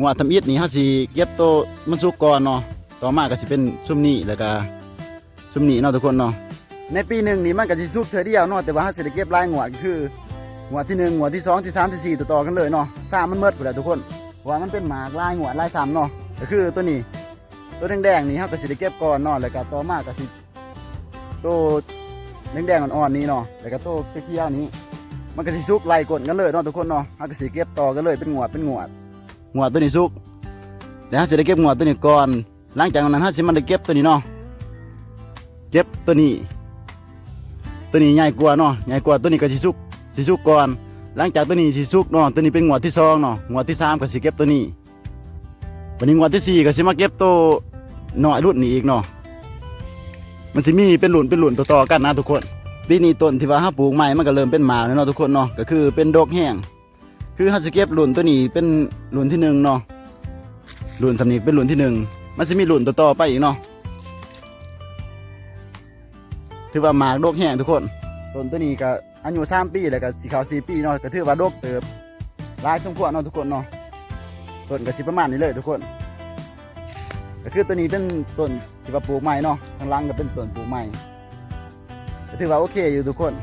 ງວດທຳອິດນີ້ເຮົາຊິເກັບໂຕມັນສຸກກ່ອນເນາະ, ຕໍ່ມາກໍຊິເປັນຊຸມນີ້ ແລ້ວກໍຊຸມນີ້ເນາະທຸກຄົນເນາະ. ໃນປີໜຶ່ງນີ້ມັນກໍຊິສຸກເທື່ອດຽວເນາະ, ແຕ່ວ່າເຮົາຊິໄດ້ເກັບຫຼາຍງວດ ກໍຄືງວດທີໜຶ່ງ ງວດທີສອງ ທີສາມ ທີສີ່ ຕໍ່ໆກັນເລີຍເນາະ, ຊ້ຳມັນໝົດພຸ້ນແຫຼະທຸກຄົນ, ເພາະວ່າມັນເປັນໝາກຫຼາຍງວດຫຼາຍຊ້ຳເນາະ. ກໍຄືໂຕນີ້ ໂຕແດງໆນີ້ເຮົາກໍຊິໄດ້ເກັບກ່ອນເນາະ, ແລ້ວກໍຕໍ່ມາກໍຊິ ໂຕແດງໆອ່ອນໆນີ້ເນາະ, ແລ້ວກໍໂຕຂຽວໆນີ້ ມັນກໍຊິສຸກໄລ່ກົ້ນກັນເລີຍເນາະທຸກຄົນເນາະ. ເຮົາກໍຊິເກັບຕໍ່ກັນເລີຍເປັນງວດເປັນງວດ, ງວດໂຕນີ້ສຸກ ແລ້ວເຮົາຊິໄດ້ເກັບງວດໂຕນີ້ກ່ອນ. ຫຼັງຈາກນັ້ນເຮົາຊິມາໄດ້ເກັບໂຕນີ້ເນາະ, ເກັບໂຕນີ້ ໂຕນີ້ໃຫຍ່ກວ່າເນາະ, ໃຫຍ່ກວ່າ ໂຕນີ້ກໍຊິສຸກ ຊິສຸກກ່ອນ. ຫຼັງຈາກໂຕນີ້ຊິສຸກເນາະ, ໂຕນີ້ເປັນງວດທີສອງເນາະ, ງວດທີສາມກໍຊິເກັບໂຕນີ້. ບັດນີ້ງວດທີສີ່ກໍຊິມາເກັບໂຕນ້ອຍລຸ້ນນີ້ອີກເນາະ, ມັນຊິມີເປັນລຸ້ນເປັນລຸ້ນຕໍ່ໆກັນນະທຸກຄົນ. ປີນີ້ຕົ້ນທີ່ວ່າເຮົາປູກໃໝ່ມັນກໍເລີ່ມເປັນໝາກແລ້ວເນາະທຸກຄົນເນາະ, ກໍຄືເປັນດົກແຮງ. ຄືເຮົາຊິເກັບລຸ້ນໂຕນີ້ເປັນລຸ້ນທີໜຶ່ງເນາະ, ລຸ້ນສ່ຳນີ້ເປັນລຸ້ນທີໜຶ່ງ, ມັນຊິມີລຸ້ນຕໍ່ໆໄປອີກເນາະ. ຖືວ່າໝາກດົກແຮງທຸກຄົນ, ຕົ້ນໂຕນີ້ກໍ ອາຍຸສາມປີ ແລ້ວກໍຊິເຂົ້າສີ່ປີເນາະ, ກໍຖືວ່າດົກເຕີບ ຫຼາຍສົມຄວນເນາະທຸກຄົນເນາະ. ຕົ້ນກໍຊິປະມານນີ້ເລີຍທຸກຄົນ, ກໍຄືໂຕນີ້ເປັນຕົ້ນທີ່ວ່າປູກໃໝ່ເນາະ, ທາງຫຼັງກໍເປັນຕົ້ນປູກໃໝ່, ກໍຖືວ່າໂອເຄຢູ່ທຸກຄົນ.